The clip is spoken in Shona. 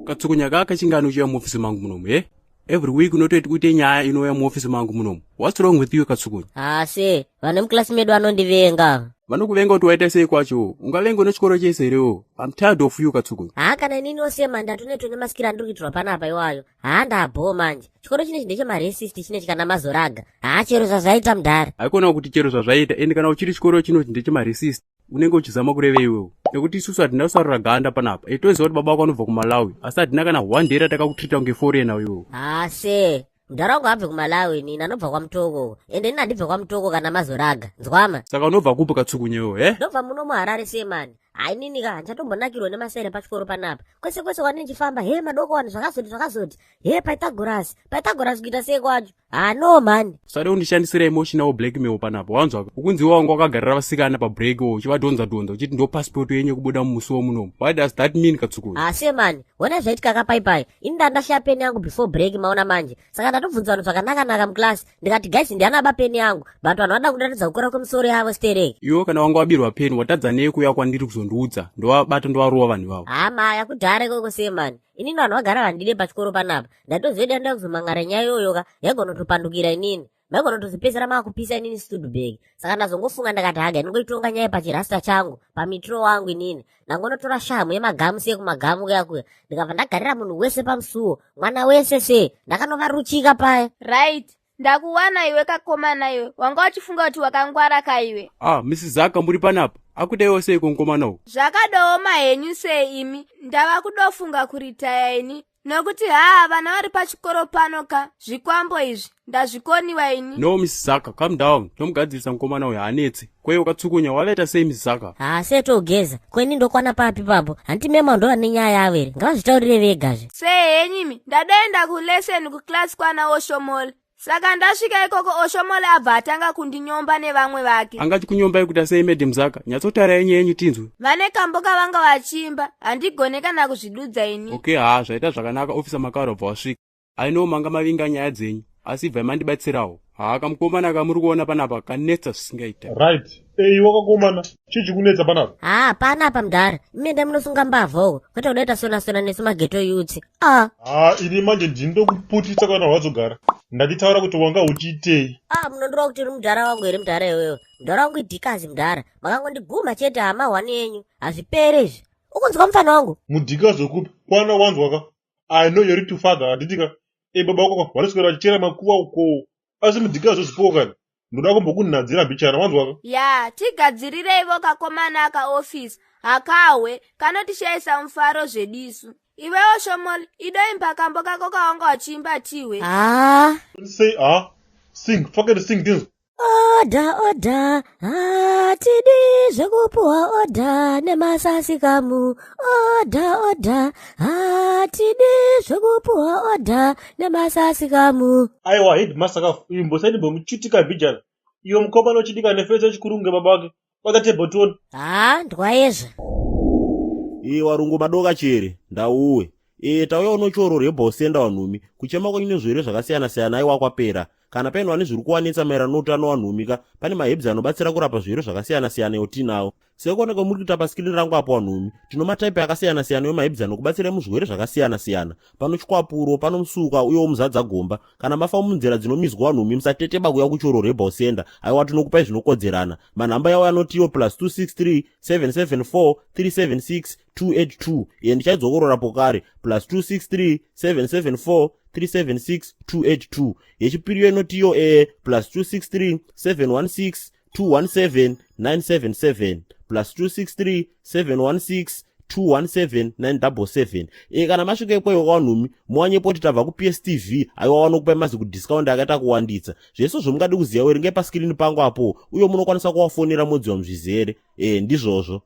Katsukunya kachingani uchiuya muofisi mangu munomu, he? Every week unotoiti kuite nyaya inouya muofisi mangu munomu. What's wrong with you, Katsukunya? Asi vane muklasi medu anondivenga. Vanokuvenga kuti waita sei kwacho? Ungavenga nechikoro chese herewo? I'm tired of you, Katsukunya. Haa, kana inini osema, ndatonetwa nemasikiro andiri kuitirwa panapa iwayo. Haa, ndabhoo manje. Chikoro chinechi ndechemaresist chinechi kana mazoraga. Haa, chero zvazvaita, mudhara. Haikona kuti chero zvazvaita. Ende kana uchiri chikoro chinoti ndechemaresist, unenge uchizama kureva iwewo, nekuti isusu hatina kusarura ganda panapa. Toziva kuti baba vako vanobva kuMalawi, asi hatina kana one day ratakakutreata kunge foreigner iwewo. Ase mudhara wangu abve kuMalawi, nini anobva kwaMutoko. Ende ini handibve kwaMutoko kana mazoraga, nzwama. Saka unobva kupi, Katsukunya, iwewo, he? Ndobva muno muHarare semani. Hainini ka, handichatombonakirwa nemasere pachikoro panapa. Kwese kwese kwandini ndichifamba, he, madoko wani zvakazoti zvakazoti, he, Pythagoras, Pythagoras, kuita sei kwacho? Ha, no mani. Usade kundishandisira emotional blackmail panapa, wanzwa? Ukunzi iwe wanga wakagarira vasikana pabreak wo, uchivadhonza dhonza uchiti ndo passport yenyu yekubuda mumusuwo munomu. What does that mean, Katsukunya? Ase mani, ona zvaitika kapaipai. Ini ndandashaya peni yangu before break, maona manje. Saka ndatobvunza vanhu zvakanaka-naka muklasi, ndikati, "Guys, ndiani aba peni yangu?" But vanhu vada kundiratidza kukura kwemisoro yavo stereki. Iwe kana wanga wabirwa peni, watadza nei kuuya kwandiri kuzondiudza? Ndovabata, ndovarova vanhu ivavo. Hama yakudhara ikoko semani. Inini vanhu vagara vandide pachikoro panapa. Ndatozoida nda kuzomangara nyaya iyoyo ka, yagonotopandukira inini, maigonotozopedzera maakupisa inini studbag. Saka ndazongofunga, ndakati, haga, ndingoitonga nyaya pachirasta changu, pamitiro wangu. Inini ndangonotora shamu yemagamu se kumagamu kuya kuya, ndikabva ndagarira munhu wese pamusuwo, mwana wese se, ndakanovaruchika paya. Right, ndakuwana iwe kakomana. Iwe wanga uchifunga kuti wakangwara kaiwe. Ah, Mrs Zaka, muri panapa? Akutaiwo seiko mukomana uyu? Zvakadooma henyu sei imi. Ndava kudofunga kuritaya ini, nokuti haa, vana vari pachikoro pano ka, zvikwambo izvi ndazvikoniwa ini. No, Mrs Zaka, calm down. Tomugadzirisa mukomana uyu, haanetsi. Kweiwo Katsukunya, wavaita sei, Mrs Zaka? Ha, setogeza kweni ndokwana papi papo? Handiti mema ndova nenyaya yavo here? Ngavazvitaurire vegazve. Sei henyimi, ndadoenda kulesson kuklasi kwana Oshomole. Saka ndasvika ikoko, Oshomole abva atanga kundinyomba nevamwe vake. Angati kunyombai kuita sei, Madam Zaka? Nyatsotaura yenyu yenyu tinzwe. Vane kambo kavanga vachiimba, handigone kana kuzvidudza ini. Okay, ha, zvaita zvakanaka. Officer Makaro bva wasvika. Aino manga mavinga nyaya dzenyu, asi ibvai mandibatsirawo. Haa, kamukomana kamuri kuona panapa kanetsa zvisingaita. Right, ei wakakomana, chii chikunetsa panapa? Haa, panapa mudhara, imende munosunga mbavha uko, kwete kudaita sona sona nesu maghetto youths a. Ha, ini manje ndini ndokuputitsa kana wazogara. Ndachitaura kuti wanga uchiitei? A, munondoreva kuti uri mudhara wangu here, mudhara iwewe? Mudhara wangu idhikazi, mudhara. Makangondiguma chete, hama hwani yenyu hazvipere izvi. Ukunzwa, mufana wangu? Mudhikazi wekupi? Kwana, wanzwaka? I know your to father, handitika? E, baba wako vanoswera vachichera makuva uko, asi mudhikazi wezvipoko kani ndoda kumbokunhadzira mbichana, wanzwaka? Ya, tigadzirireivo kakomana aka, officer. Hakahwe kanotishayisa mufaro zvedisu. Iwewo Shomol, idoimba kambo kako kawanga wachiimba tihwe. Haa. Say, ah, sing, fucking sing tinzwe. Order, order, hatidi zvekupuwa order nemasasikamu. Order, order, hatidi zvekupuwa order nemasasikamu. Aiwa, headmaster kafu imbosaidi mbomuchitika mbijana. Iyo mukomana uchidika nefesi yechikuru kunge baba vake. Bata table tione. Haa, ndwayezva. Iye warungu madoka chere ndauwe. Iye tauya unochoro rebhosenda wanhumi kuchema kwenyu nezvirwere zvakasiyana-siyana. Aiwa, kwapera. Kana paine vane zviri kuwanetsa maererano noutano wanhumika, pane maherbs anobatsira kurapa zvirwere zvakasiyana-siyana yotinawo. Sekuoneka muri kuita paskirini rangu apo, wanhumi, tino mataipi akasiyana-siyana emaherbs anokubatsirai muzvirwere zvakasiyana-siyana. Pano chikwapuro, pano musuka, uyewo muzadza gomba. Kana mafa munzira dzinomizwa, wanhumi, musateteba kuuya kuchoro Herbal Center. Aiwa, tinokupai zvinokodzerana. Manhamba yavo anotiwo +263 774 376 282. Iye ndichaidzokorora pokare: +263 774 376 282. Yechipiriyo inotiyo +263 716 217 977, +263 716 217 977. Kana masvika ikweyo kwanhumi, muwanyepoti tabva kuPSTV. Aiwa, vanokupai mazi kudiscount akaita kuwanditsa. Zvese zvomungadi kuziva, weringai paskirini pangu apo, uye munokwanisa kuvafonera modziwa muzvizere. Ndizvozvo.